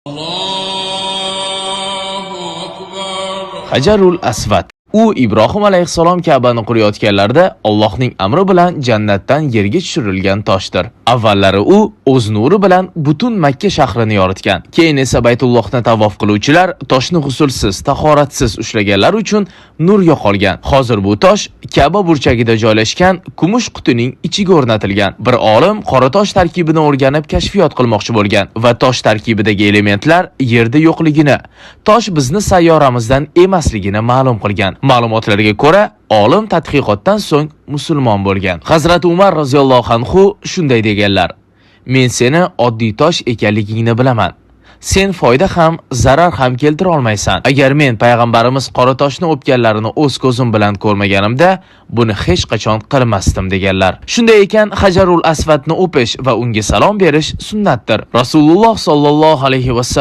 Allohu akbar. Hajarul Asvad. U Ibrohim alayhissalom Ka'bani qurayotganlarida Allohning amri bilan jannatdan yerga tushirilgan toshdir. Avvallari u o'z nuri bilan butun Makka shahrini yoritgan. Keyin esa Baytullohni tavof qiluvchilar toshni g'usulsiz, tahoratsiz ushlaganlar uchun nur yo'qolgan. Hozir bu tosh Ka'ba burchagida joylashgan kumush qutining ichiga o'rnatilgan. Bir olim qora tosh tarkibini o'rganib kashfiyot qilmoqchi bo'lgan va tosh tarkibidagi elementlar yerda yo'qligini, tosh bizni sayyoramizdan emasligini ma'lum qilgan. Ma'lumotlarga ko'ra, olim tadqiqotdan so'ng musulmon bo'lgan. Hazrat Umar roziyallohu anhu shunday deganlar: "Men seni oddiy tosh ekanligingni bilaman. Sen foyda ham, zarar ham keltira olmaysan. Agar men payg'ambarimiz qora toshni o'pganlarini o'z ko'zim bilan ko'rmaganimda, buni hech qachon qilmasdim" deganlar. Shunday ekan, Hajarul Asvadni o'pish va unga salom berish sunnatdir. Rasululloh sollallohu alayhi vasallam